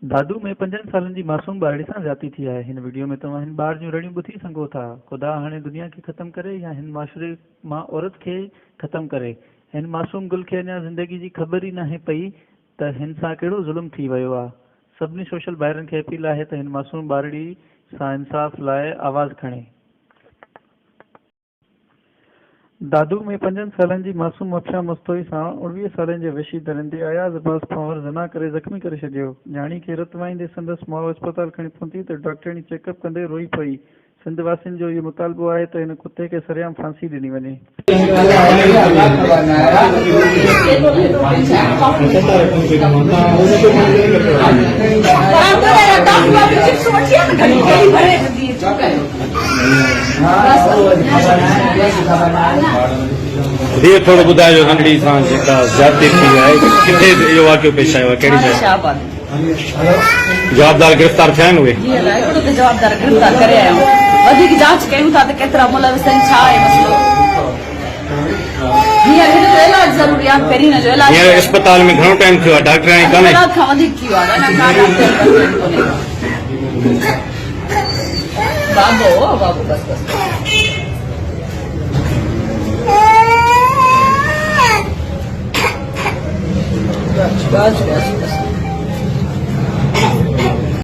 دادو ۾ پنجن سالن جي معصوم ٻارڙي سان زيادتي ٿي آهي هن وڊيو ۾ توهان هن ٻار جون رڙيون ٻڌي سگهو ٿا خدا هاڻي دنيا کي ختم ڪري يا هن معاشري مان عورت کي ختم ڪري هن معصوم گل کي اڃا زندگي جي خبر ئي ناهي پئي ته هن سان ڪهڙو ظلم ٿي ويو آ سڀني سوشل ڀائرن کي اپيل آهي ته هن معصوم ٻارڙي سان انصاف لاء آواز کڻي. دادو ۾ پنجن سالن جي معصوم افشان مستوئي سان 19 سالن جي وحشي درندي اياز عباس پنهور زنا ڪري زخمي ڪري ڇڏيو. نياڻي کي رت وهائيندي سندس ماء اسپتال کڻي پهتي ته ڊاڪٽرياڻي چيڪ اپ ڪندي روئي پئي. سنڌ واسين جو اهو مطالبو آهي ته هن ڪتي کي سرعام ڦاسي ڏني وڃي. ڌيء ٿورو ٻڌائجو ننڍڙي سان جيڪا زيادتي ٿي آهي ڪٿي اهو واقعو پيش آيو آهي ڪهڙي جاء جوابدار گرفتار ٿيا آهن اهي جي الاء هڪڙو ته جوابدار گرفتار ڪري آيا آهيون وڌيڪ جاچ ڪيون ٿا ته ڪيترا ملوث آهن ڇا آهي مسئلو هينئر هن جو علاج ضروري آهي پهرين هن جو علاج هينئر اسپتال ۾ گهڻو ٽائيم ٿيو آهي ڊاڪٽرياڻي ڪانهي ڪلاڪ کان وڌيڪ ٿي ويو آهي اڃا ڪا ڊاڪٽر ڪونهي بابو او بابو بس بس بس بس بس.